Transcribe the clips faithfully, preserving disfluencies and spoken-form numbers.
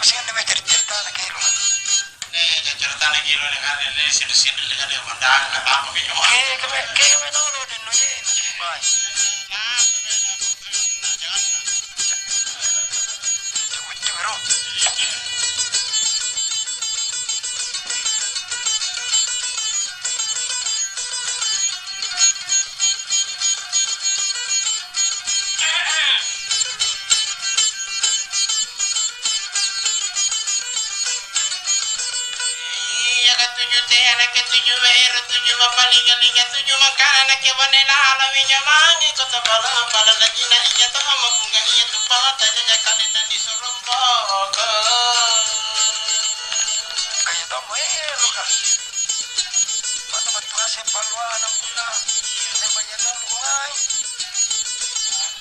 Seng na mae cari-caritana kero. Eh, cari-caritana kero le kale, le siri-siri le kale, mandang, apa-apa ke nyawa. Ke, ke me, ke me nono den no ye, na sumpae. Nah, jangan. Jangan, jangan, bro. Iya, katuju tea, nakke tuju ero, tuju mapalinga-linga, tuju mangkana, nakke bane lalawi nyamangi kota pala-pala, lajina iya tau mabunga iya tu pata, jaja kalenna di Soromboko. Kaya tau ero, Kak. Mata battu ngaseng palluana punna, iya, saya banyak tau ngai.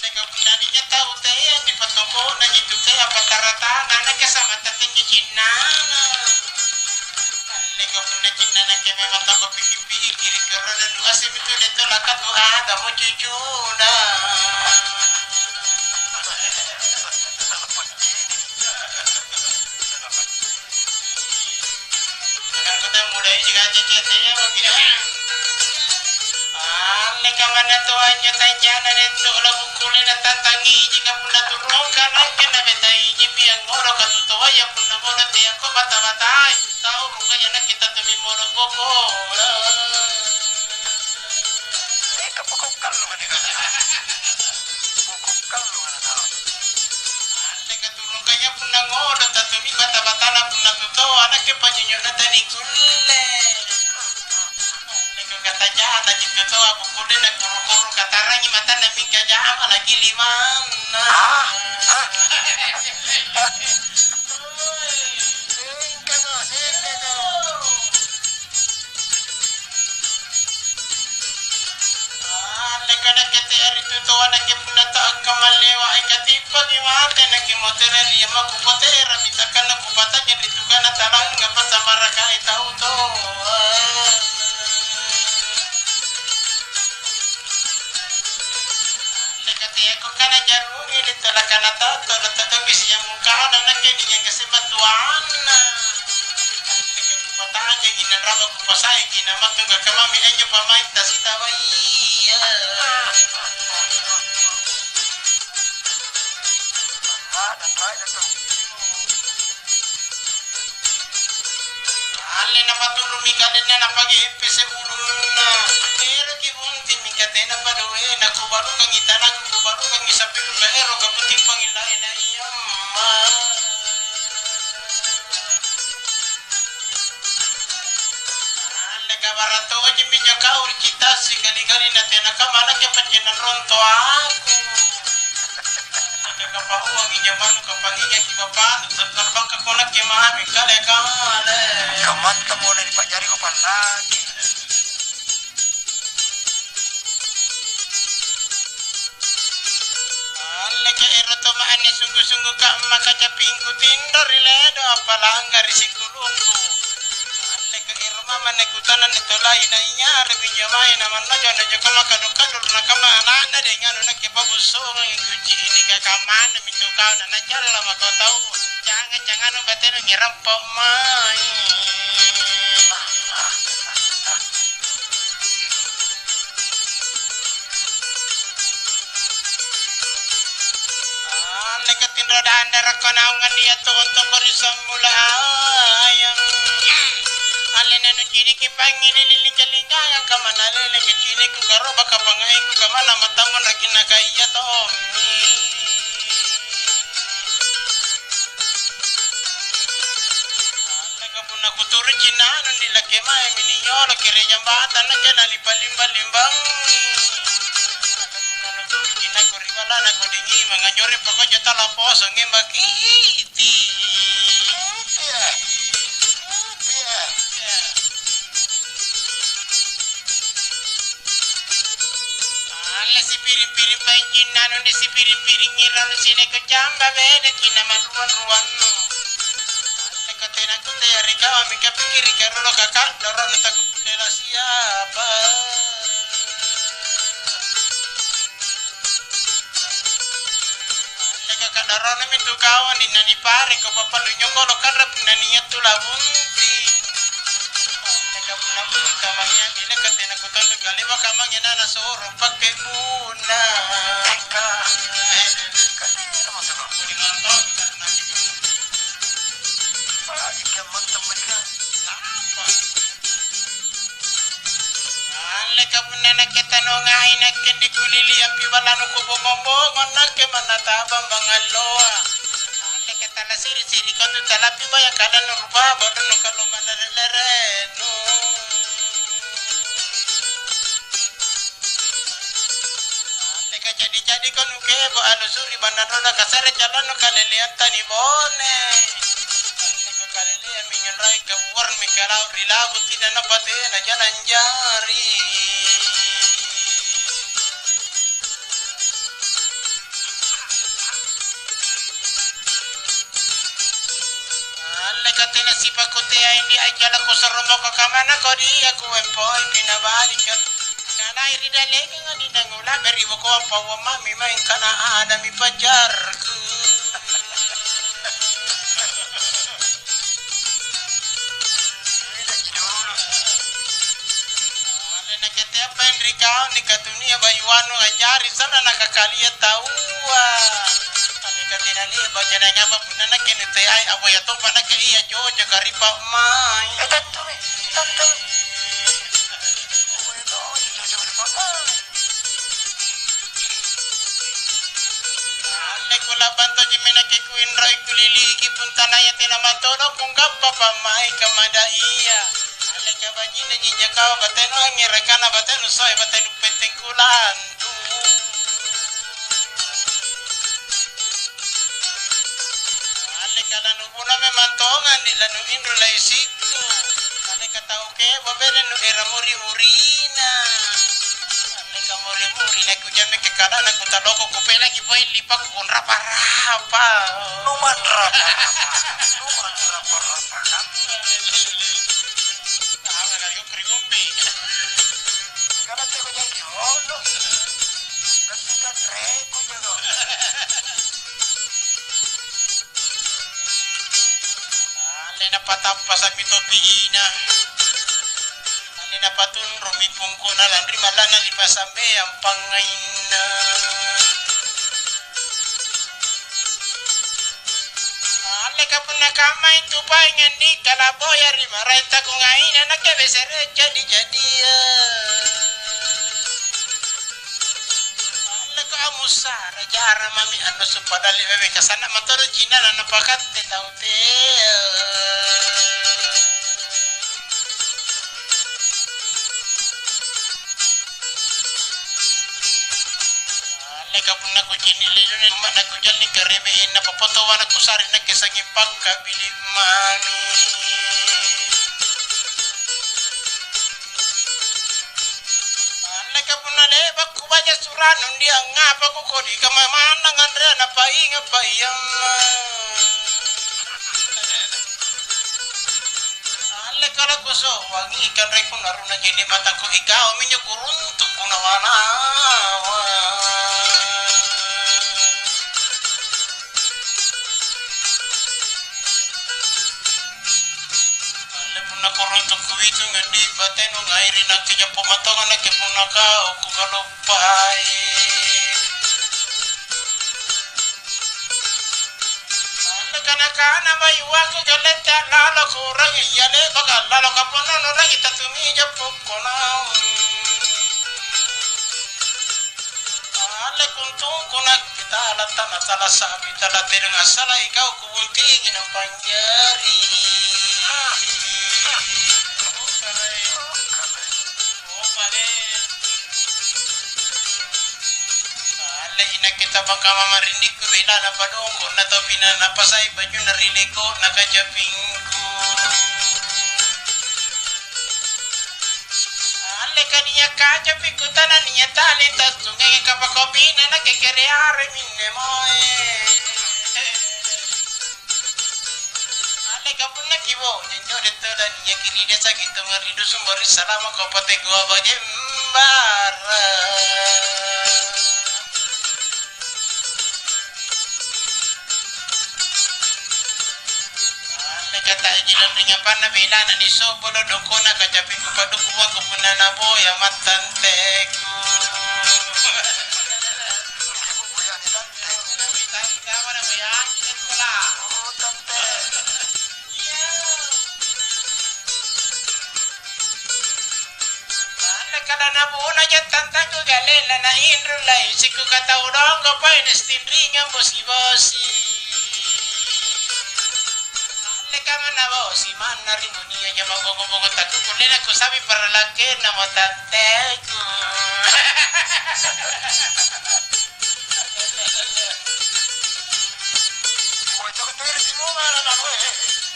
Nakke punna nia tau tea, ri pattongko'na jitu tea, pattara tanah, nakke samantang tinggi cinnana. Nakke punna cinna, nakke memang tau kupiki-piki, ri karena nu asemi tu detto lakatu ada mo cucuna. Kota mulai juga cece tenya maki. Alle kamanna to anjo tancana netto la bukkule na tantangi jika punna turungka nakke na betai ji piang ngoro katu toa ya punna mono teako bata-batai. Tau rungaya nakke tatemi mono popo. Eka pokok kallo mani. Pokok kallo mana tau. Alle katurungkaya punna ngodo tatumi bata-batana punna tutoa nakke panynyona tadi kulle. Alle kata jata ji tutoa bukkulle na kuru-kuru katarangi matanna mingka jama lagi limanna. Ah, ah. Sengkako, sengkako. Alle ka nakke tea ri tutoa nakke punna ta'akkamallewai katippaki mate nakke motere ri ammakku poterami takkanna kupatanya ri tukana talangga pasamarakai tau toa. Alle ka teako kana jarungi ri talakana tattolo tattoki siammukana nakke ninyanga sebattuanna. Kupatanjaji nanraba kupasaiki namattunga kamami anjo pamaing tasitawaiya. Alle napaturumi kalenna napagepese ulunna. Eroki bunting mingka tena padoena, kubalukangi tanaku, kubalukangi sapiku, kaeroka bunting pangngellai na iamma. Alle kabara' tojemmi njo kau ri citasi kali-kali na tena kamma nakke paccinna rontoaku. Nakke kapahuangi jamanu kapangingaki bapa'nu, terbangkako nakke mami kale-kale. Kamantamo na nipa'jariko pallaki. Alleka ero toma anne sunggu-sunggu kamma kacapingku tinro ri ledo appalangga ri sikulungku. Alleka ero mama anne kutana anne tolai na inyare binjo mae na mannajo anne jokama kado-kado na kamma ana'na deng anu nakke pabussungangi kucini ka kammana mintu kau na nacalla mako tau. Jangan-jangan batenu ngerang pa'mai. Alleka tinro dandarakko naung annia tontoko ri sammulayang. Allena nuciniki pangngili lilingka-lingkaya kamana lele kaciniku karoba kapangaingku kamana matammun rakinna kaiya tommi. Alleka punna kuturu cinnanu nilakke maemi ninyoloki ri jambatang nakke nalipa-limba-limbang. Punna nuturu cinnakku ri balana kodingi manganjori pokojo tala poso ngembaki iti. Alle sipiring-piring paiccinna nunni sipiring-piring ngira nusineko camba bede cinna manruang-ruannu. Alle katena kutea ri kau mingka pikkirika rolo kaka'doro nutakukkulle lasiapa. Alle ka Ka'darono mintu kau ninna nipareko pappallu nyokolo karra punna nia' tu labunti. Teka punna punta mania nileka tena kutondu kalewa kamangena nasoro pakke punna. Teka. Teka tena masoro. Baik yang mantap mereka. Alleka punna nakke tanongai nakke nikuliliampi ballanu kubongong-bongong nakke manna tabang bangalloa. Alleka tala siri-siri kontu talappi baya kadannu rupa bodonnu kalo malere-lerennu. Teka jadi-jadi kau nukebo alusuri bannarona kasere jalannu kaleleanta nibone. Teka kaleleammi nyanrai kabuarmi kalau ri labu tinana patena jalan jari. Alle katena sipakuteai di ajala kusarro moko kamana kodi aku wempoi pinabalika. Nalai ri dallekangi di nangula beri bokoang pauang mami maeng kana adami pajarku. Alle naketeappang ri kau nikatunia bayu anu ajari sana nakakalia taua. Alle katena leba janai ngapa punna nakke nuteai abo ya tompa nakke iya jojo karipa mai. Eh, tantu, eh, tantu. Allekku labantoji menake kuinroi kuliliki puntanaya tena matodong kunggappa pammai kamadaia. Alleka bajinna jinjakao batenu angngerekana batenu soe batenu pettengkulantu. Alleka lanu Punna memang tonganni lanuinru laisikku, narekka tau kebo bere nuera muri-urina. Narekka muri-muri nakujammeke kadana kutaloko kupelaki poeng lipakku kunrapa-rapa. Numanrapa-rapa, numanrapa-rapa. Apa kali kau kering umbi? Karena teko jadi olo. Kan suka treko jago. Alle napatappasa'mi topi'ina. Alle napatunrummi pungkona lanri malla'na nipasambeang pangngainna. Alleka punna kammai tupai nganni kalaboya ri maraeng takungaina nakke besere jadi-jadia. Alleka amussara jara mami annasu padalli mami kasanna matoro cinana napakatte tau tea. Alleka punna kucini' linuni umma nakujalli karebe'enna papoto wana kusare nakke sanging pakkabili' mami. Alleka punna le'ba' kubaca sura'nu, ndi angngapa kukodi kamma manna nganrea napainga' paiamma. Alleka lakusowangi ikanre kunaruna je'ne' matangku ikau minjo kuruntu' kunawa-nawa. Alle punna korong tu kuitung andi batenu ngairi nakke jappo matonga nakke punna kau kukaluppai. Alle kana-kana bayuaku galletta lalo kurangi iya le'baka lalo kaponno nurangi tatumi jappo konau. Alle kuntungku nakke tala tana tala sabi tala tedong assalai kau kubuntingi nampanjari. Alle inakke tabangka mama rindikku belana padongko na tau pina napasai bajunna ri leko na kajapingku. Alleka nia' kacapi kutana nia' tali tassungai kapakopina na kekere are minne moe. Alleka punna kibo janjo detto dan nia' kiri desa gitu ngeri dusun baru salama kau pate gua bajembara. Kata jilang ring apanna belana nisobbolo' dongkona kacapingku padukkuangku punna naboya mattanteku. Tante, tante, tante. Iya. Alle kana nabuna jattantangku galena na inru lai sikku katau dongko poi nistinringang bosi-bosi. Alle kamana bosi manna ri dunia jamang bongo-bongo takku kullena kusabi paralakkenna mo tanteku. Woi, toko tere timunga na, na, woi.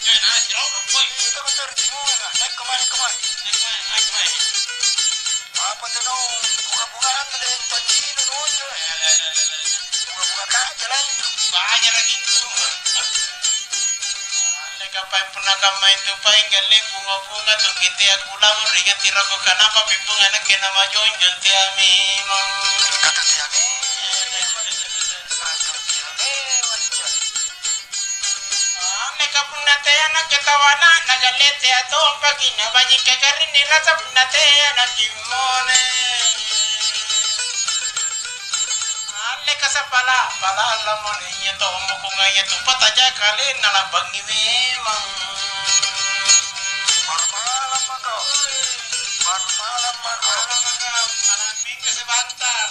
Iya, na, siro, woi. Iya, toko tere timunga na. Naik kemari, kemari. Naik kemari, naik kemari. Apa tuh, no? Bunga-bunga anu deh, yang tocino, no, ya. Bunga-bunga kaca lain tuh. Banyak lagi tuh. Alle kapai punna kamma intu paeng galle bunga-bunga tungki tea kulamoro inga tiroko kanapa pi bunga nakke namajonjong tea memang. Kata tea memang. Kata tea memang, ja. Alle ka punna tea nakke tau ana'na galle tea tompaki na baji kakarinni rasa punna tea na kimmone. Alle kasapala-pala lamone iya tommo kunga iya tu pataja kalenna lambangi memang. Baru malam mako. Baru malam mako. Malam minggu sebentar.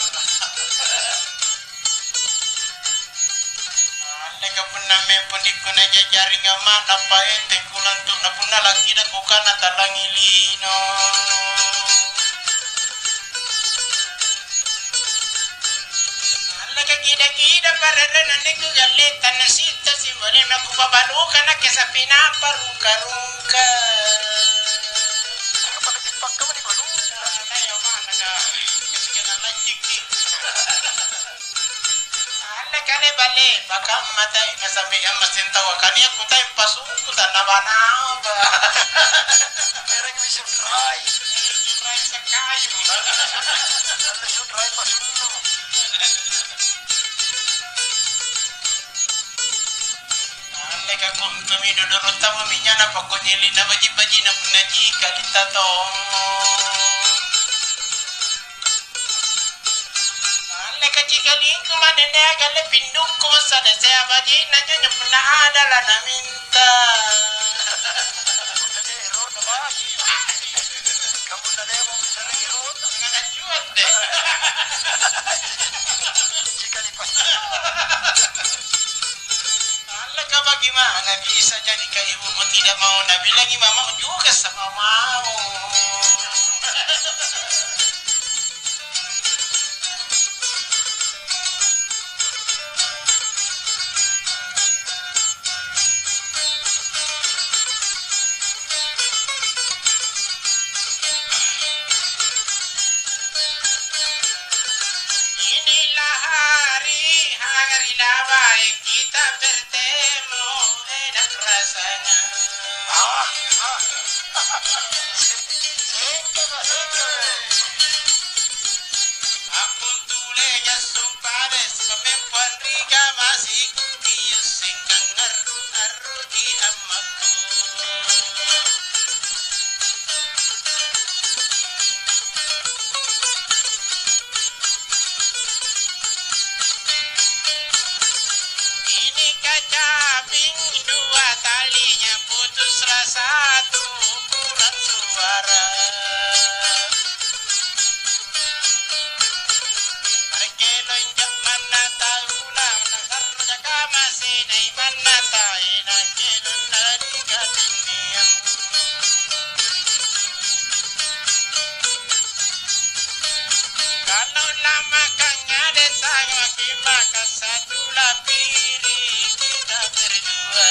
Alle ka punna mempo dikuna jajaring amma'na paete kulantu na punna lakida kukana talangi lino. Alleka gida-gida parerena niku galle tanna sitta simulima kupabaluka nakke sapina parungka-rungka. Apa kacipakka mani baluka? Ayo manaka kasikangan lajjiki. Alleka le'ba-le'ba kamma tai nasambe ammaseng taua kania kutai pasungku tanna banaba. Ereng mi sunrai. Sunrai sakayu. Sunrai pasunnu. Alleka kuntumi dodoro tama minyana pokoknya lina baji-baji na punna jika lita tong. Alleka cikalingku manennea galle pindukku sada sea bajinna nyanyo punna ada lanaminta. Punna dero na baji. Kamu na demo bisa dero. Ngana juat deh. Cikali pas. Alleka bagaimana bisa jadi kayak ibumu tidak mau nabilangi mama juga sama mau. Inilah hari, hari labai kita bertemu, enak rasanya. Ah, ah. Singkema, singkema. Ampun tuleja sumpade, semempuan riga masih kukius singkang arru-arru di ammakku. Ini kacaping dua talinya putuslah satu kurang suara. Parkelo injo manna taula, nasarro jaka masinai manna taina kelonna ri katinniang. Kalau lamakang ade sangamaki maka satu lapiri kita berdua.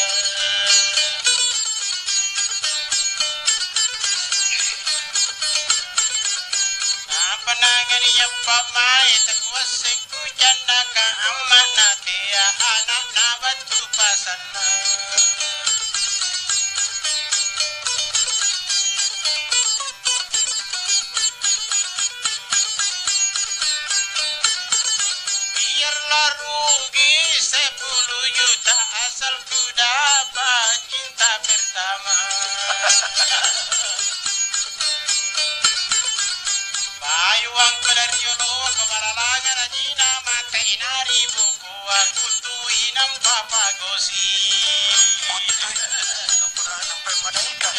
Apa nangani yappa mae takuasseng kucannaka amma'na tea ana'na battu pasanna. Biarlah rugi sepuluh juta asal ku dapat cinta pertama. Pakuttui nampa pagosi. Kuttui. Nampa, nampa malaika.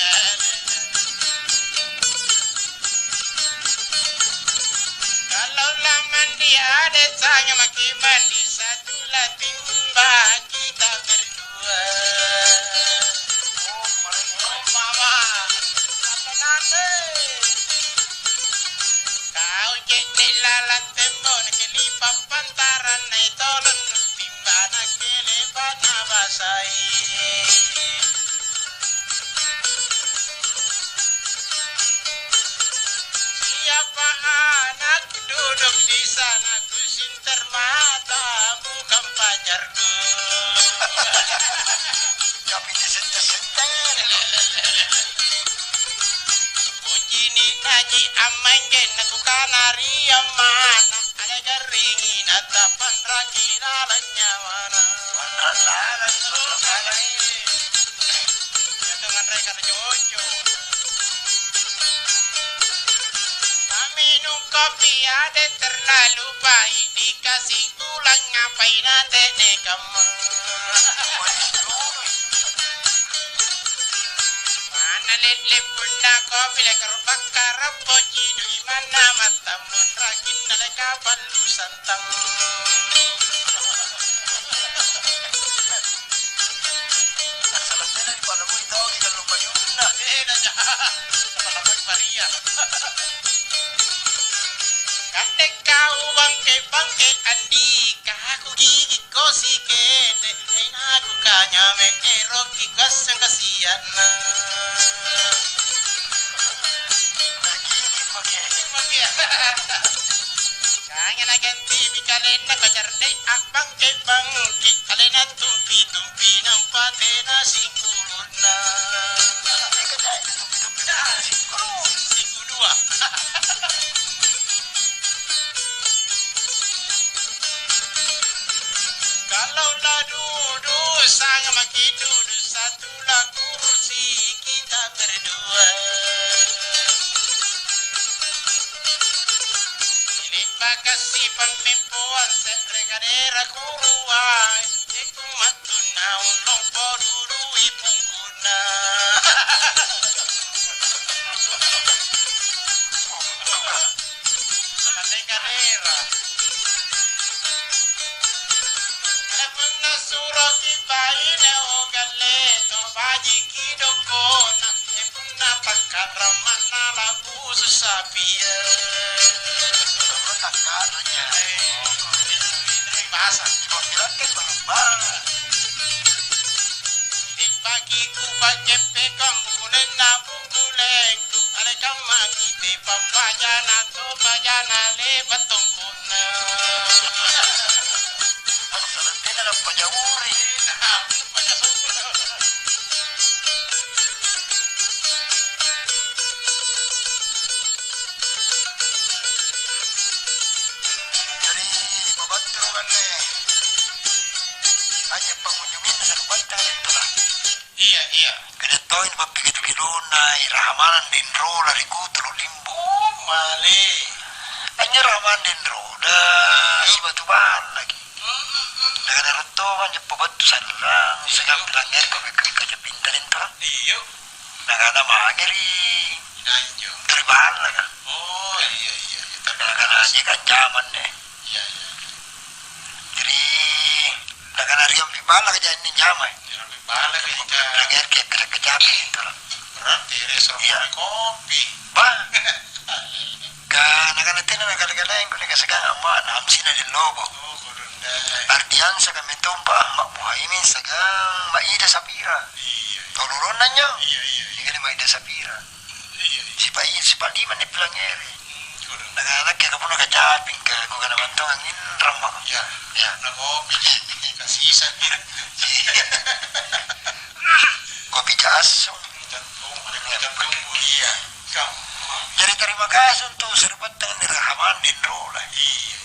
Kalau lamandi ada saya maki mandi satu latimba kita berdua. Oh, mama. Apa nanti? Kau je'ne' lalang tembok, nakilipa' pantaranna tolong, timba nakelepa' nabasai. Siapa anak duduk di sana, kusinter mata bukan pacarku. Tapi disente-sente. Kucini' naji ammanggeng nakukana ri amma'na, ale garringi natapanraki lalang nyawana. Panra' lalang, panra' lalang. Iya, tau nganre kata cocok. Minum kopi ada terlalu pahit, dikasih gula ngapain ande kamma. Mana lelle punna kopi le karo bakkara poji dui manna mattamun raginna le kapallu santang. Assalanna ri palamui tau ri gallo payunna. Eh, naja. Palamui paria. Kande kau bangke-bangke andika, aku gigikko sikete, enaku kanyame erokki kuasseng kasianna. Nagigi maki. Kanya nagantiwi kalenna kacarre' abbangke-bangke, alena tumpi-tumpi nampa tena singkulunna. Singkulua. Kalau ladudu, sanga maki dudu satu la kursi kita berdua. Ini bakasi pammempoang se're kadera kuruai. Teku mattunna unlompo dudui pungkunna. Salalleka rera. Punna suroki baine o galle to bajiki dokkona. Punna takkarang mannala pusu sapia. Takkarang ja. Bahasa. Dipakkilakkai barang-barang. Dipaki kupakkeppekang bukulenna bukulengku, ale kammaki te pappajana to pajana lepa tongko'na. Salang tena nampajauri. Jari, pabatturu anne. Anjo pangunjo minna sari'battanga anne. Iya, iya. Kede toi nipappikaju-kajunna i Rahmanang Denrola ri Kutulu Limbo. Oh, male. Anjo Rahmanang Denrola, iya, sibatu ballaki. Mm, mm, mm. Nakana rotto anjo pabattu sallang, iya, siagang, iya, pilangngeri ko bikku-bikku aja pinta dento. Iya. Nakana mange ri, inai anjo? Ri ballaka. Oh, iya, iya, iya. Tapi nakana nakaseng. Anjo kan jamanne. Iya, iya. Jari, nakana ri ampi ballaka ja anne jama. Ri ampi ballaka ja. Lagi ke kere kecapi itu. Berarti ere, iya, kopi. Bah. Ka nakana tena nakale-kalengku, nakasekang amma'na Hamsina Lillobo. Oh, kodong dai. Ardiansaka mettompa Amma' Muhaimin siagang Maida Sapira. Iya, iya. Tau lolonna njo? Iya, iya, iya. Nikana Maida Sapira. Iya, iya. Sipa-, iya, sipa'lima ni pilangngeri. Hmm, kodong. Nakana nakke kapunna kacapingka, kukana mantong anginrang mako. Iya. Iya. Nakopi. Kasisa. Iya. Kopi jasso. Iya. Jari, terima kasih untuk sari'battang ni Rahman Denrola. Iya, iya.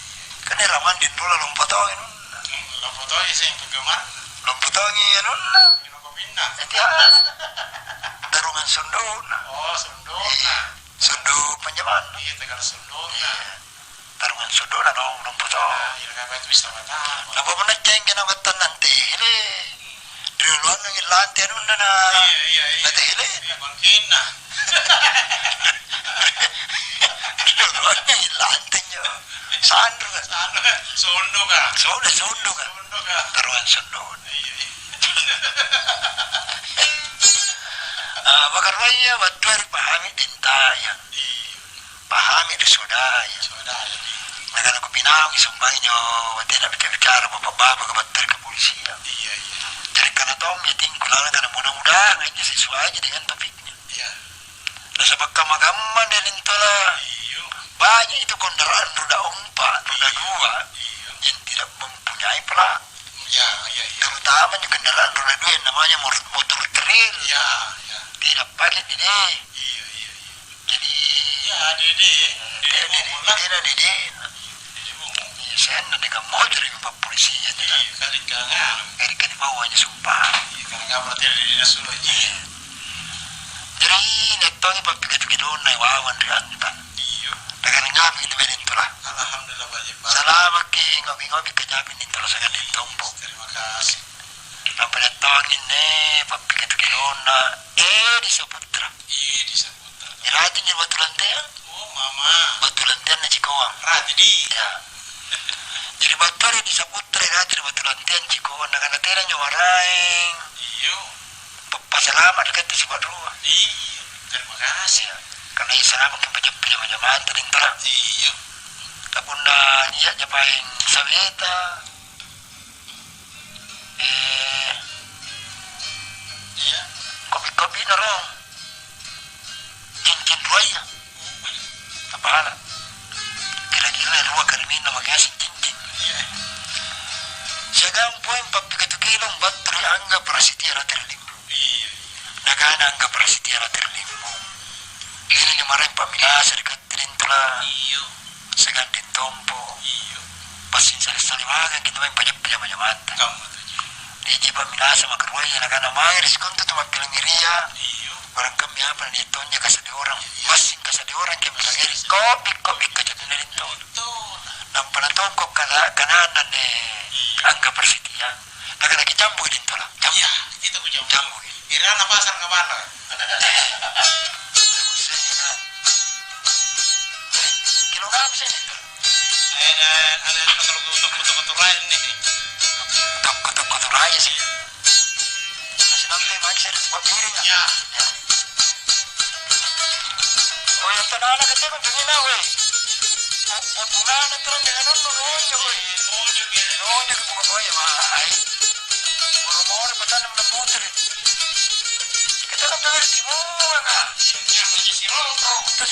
Kan ni Rahman Denrola lompo tongi anunna. Hmm, lompo tongi seng penggemar. Lompo tongi anunna. Minum kopi'na. Iya. Darungan sondona. Oh, sondona. Iya. Sondo panjamana. Iya, tegala sondona. Iya. Tarungang sodona dong, dong poto. Ah, iya, kan, itu bisa mata. Napa punna cengke na battannang tele. Rioloangangi lantai anunna na. Iya, iya, iya. Na tele. Iya, bangkenna. Rioloangangi lantai njo. Sanru ka. Sanru ka. Sondo ka. Sondo, sondo ka. Sondo ka. Tarungang sondo. Iya, iya. Ah, makaruaya battua ripahami tintaya. Iya. Pahami ri sodaya. Sodaya, iya. Nakana kupinaungi sumbangi njo, tena bicara-bicara bapa'-bapa' ka battu ri kapolisiang. Iya, iya. Jari kana tommi atingku lalang kana mudah-mudahan aja sesuai aja dengan topiknya. Iya. Nasaba' kamma-kamma anne lintola. Iya. Banyak itu kendaraan roda empat, roda dua, iya, yang tidak mempunyai plat. Iya, iya, iya. Terutama di kendaraan roda dua yang namanya mor-, motor trail. Iya, iya. Tidak pakai dede. Iya, iya, iya. Jadi, iya, dede. Dede, dede, motor lah. Dede, dede. Iya, dede motor. Iya, saya nanda kan motor yang pak polisi ya, iya, kan? Iya, kali kan, anu. Kali kan bawanya sumpah. Iya, karena nggak berarti ada dede suruh aja. Iya. Jari, nettongi pappikatu-kilonna wawan ri anta. Iya. Tagarang-garang itu bede intu lah. Alhamdulillah, baji', baji'. Salamaki, ngopi-ngopi kajami nintu lah sagala tompo. Terima kasih. Nampa nettongi ne, pappikatu-kilonna, eh, di Saputra. Iya, di Saputra. Irati njo batu lanteang. Oh, mama. Batu lanteang na cikoang. Rati di. Ya. Jadi battua ri di Saputra, irati ri batu lanteang cikoang, nakana tena njo maraeng. Iya. Pappasalama' ri katte sipa'rua. Iya, terima kasih. Iya. Karena iya salama' ki pajeppu jama-jamanta nintu lah. Iya. Na punna nia' japaeng saweta, eh, iya, kopi-kopi na rong. Cincin ruaya. Tapala. Kira-kira rua kaliminna maki asing cincin. Iya. Siagang poeng pappikatu kilong battu ri Angga Prasetya Raterilimbu. Iya. Nakana Angga Prasetya Raterilimbu, "Ini ni maraeng pamminasa ri katte lintu lah." Iya. Siagang deng tompo. Iya. Passing sale-salewangang kita maeng pajeppu jama-jamanta. Kamma tuji. Nia' ji pamminasa makaruaya nakana mange ri sikontu tu makkelengeria. Iya. Barangkammi apa na nia' tonja kasa'de orang. Iya. Massing kasa'de orang ke milangeri. Kopi-kopi kaca'dina rintu. Betul. Nampa natongko kana-, kananna ne. Iya. Angga Prasetya. Nakana kicambuki rintu lah. Cambu. Iya, kita ku cambu. Cambuki. Irana pasar kabala. Kilo berapa sih itu? Eh, eh, ada toko-toko tu raya nih. Toko-toko tu raya sih. Masih nampe baik saya buat diri ya. Ya. Ya. Oh, yang tenang aja kan pengen lah, weh. Potonganna terang dengan anu, nonjo, weh. Nonjo ke buka boya, wah, ai. Moro-moro patanna manna motere. Kita kan tuh di bunga, Kak. Siapa sih si Roro? Terus,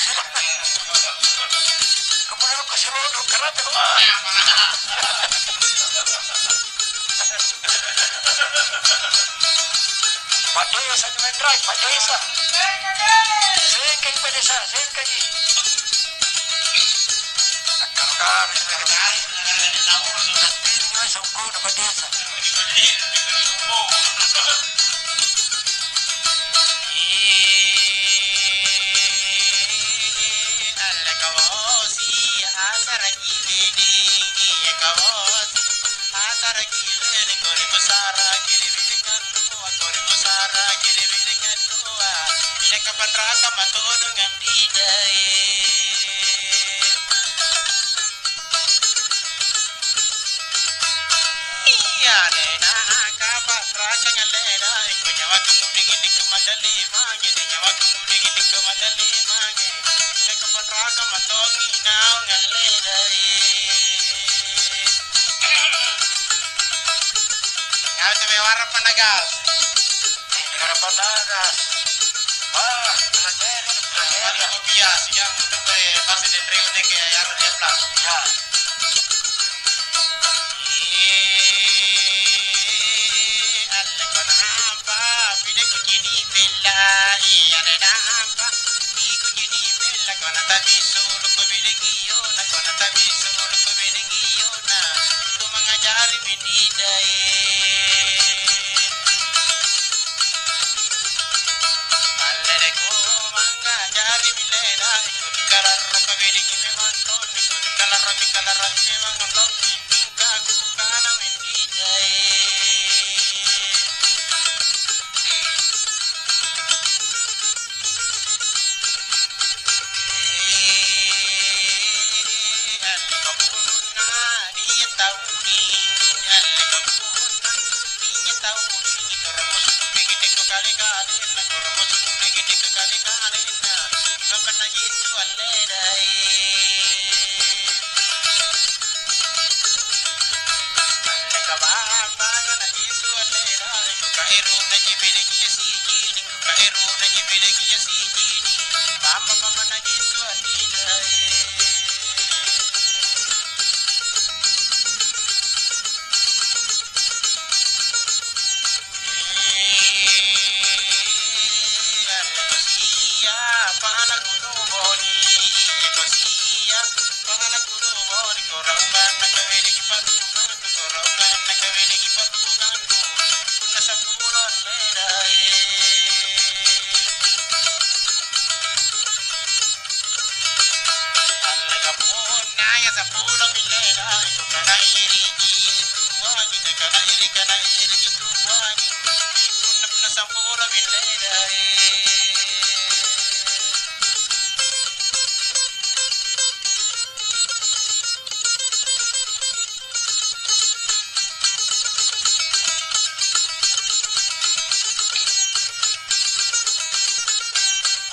kemudian ke si Roro, karena tuh, wah. Pak Desa, Pak Desa. Sengkeng, Pak Desa, sengkeng. Akkaro-karo, Pak Desa. Ih, alle kabosi, asaraki bedeng, iya kabosi. Asaraki bedeng, kori kusaraki bedeng anrua, kori kusaraki bedeng anrua. Iya kapanraka matodong andidae. Iya, dena kapanraka ngallena, iko nyawa kemuding ini kemandali mange, nyawa kemuding ini kemandali mange. Iya kapanraka matongi naung ngallena. Nyawa tu me warappa nagas. Ini warappa nagas. Wah, pelajari, pelajari. Ada kopi ya, siang, untuk, eh, pasti dan Rio deh, kayak Yaro dia pulang. Ya. Ih, alle konapa, pide kucini bella, iya, dena apa, ih, kucini bella, kona tabisu, luku bideng iyo, na kona tabisu, luku bideng iyo, na, tu mangajari minidai. Alleleko mangngajari milena, iko nikalarro kabediki memang toni, iko nikalarro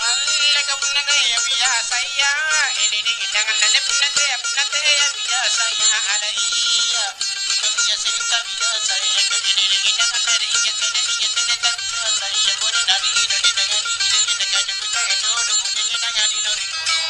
Alleka punna tea biasaya, ini dingin jangan lale punna tea, punna tea biasaya alaiya. Ika biasa ita biasaya, ika ini dingin jangan lale, iya tene, iya tene tak biasaya, kone nari ino di tengah dingin, dingin tengah jemput tangan dodo, kuning tengah dino ri gunung.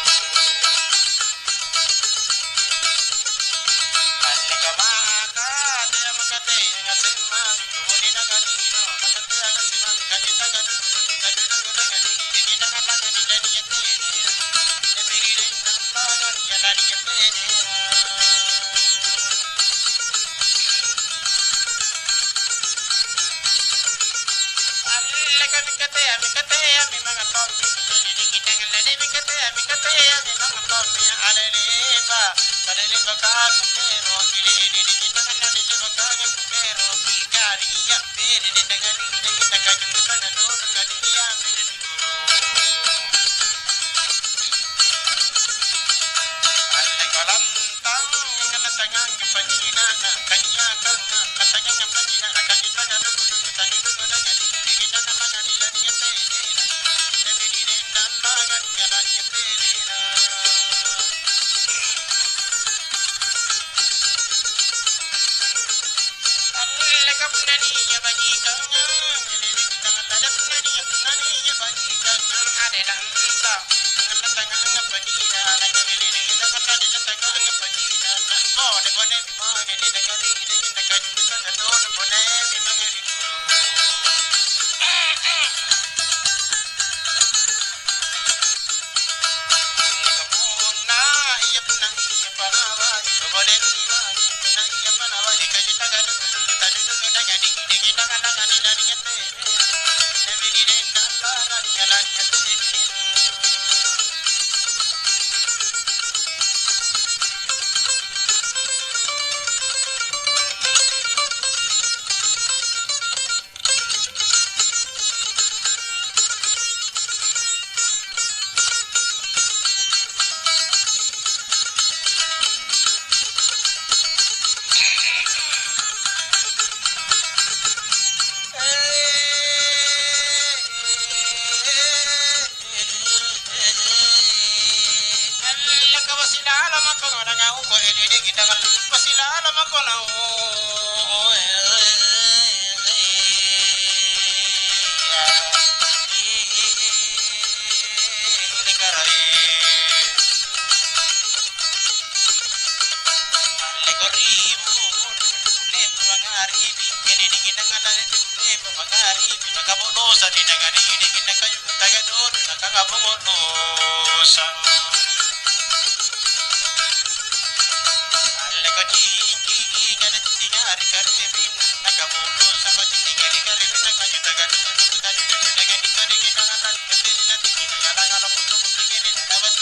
Alleka mingkatea, mingkatea memang tommi. Jadi dingin dengan lele mingkatea, mingkatea memang tommi. Alelepa, alelepa kami pero, kiri dingin dengan lele mingkatea pero. Kari ya, beri dengan dingin dengan kaju bukan dulu kali ya, beri dulu. Alleka lantang, kana tangang panjinana, kanyakang, kana tangang panjinana, kanyakang, kana tangang panjinana, kanyakang, kana tangang panjinana, kanyakang, kana tangang panjinana, kanyakang, kana tangang panjinana. Alleka punna nia' bajikanga, lelekitanga lada punna nia', punna nia' bajikanga, adelanta, tanganna tanganna bajina, lada lelekitanga lada tanganna bajina, bone bone bone, lelekitanga lelekitanga bone, bone bone. Allaka wasilalama kono nangauko eleleki tangal, wasilalama kono. Alleko ribu, lebu mangaribi, eleleki tangal lebu mangaribi, maka bodosa di nangaribi, kita kayu Tagadoro nakakabongolo sang. Alleko ciccinga na ciccinga ri karebbina, nakabongolo sang ciccinga ri karebbina, kaju tagadoro, kaju tagadoro, kaju tagadoro, kaju tagadoro, kaju tagadoro, kaju tagadoro, kaju tagadoro,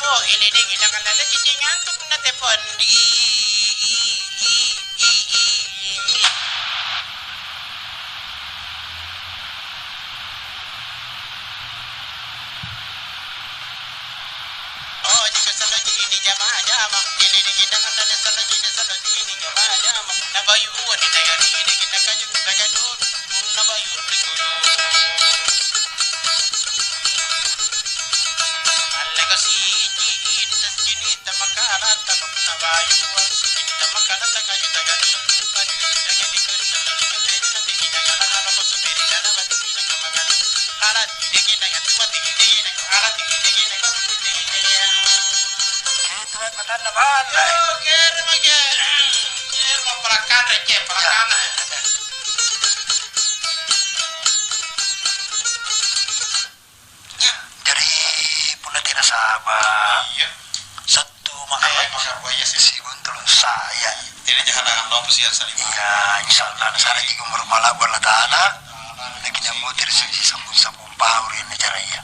Oh, ele deki nakana leci cingantuk na tepondi. Oh, jika saloji ini jama-jama, ini dikit dengan nada saloji ini saloji ini jama-jama. Nabayu uwa ni daya ni dikit nakaju kaju dulu, nabayu ri guru. Alleka siji ini sasjini tamakara tanu nabayu uwa, ini tamakara tagaju tagaju. Itu kan patanna balla. Yo, kere maki. Kere mapparakkanre, cek, parakkanre. Jari, punna tena saba, iya, sattu maka, eh, maka buaya sih. Sibuntulung saya. Tena jahanang apa sih yang saling. Iya, insya Allah, nasareki umur malabu Allah Ta'ala. Lagi nyambutir sih, sambung-sambung pau ri anne caraya.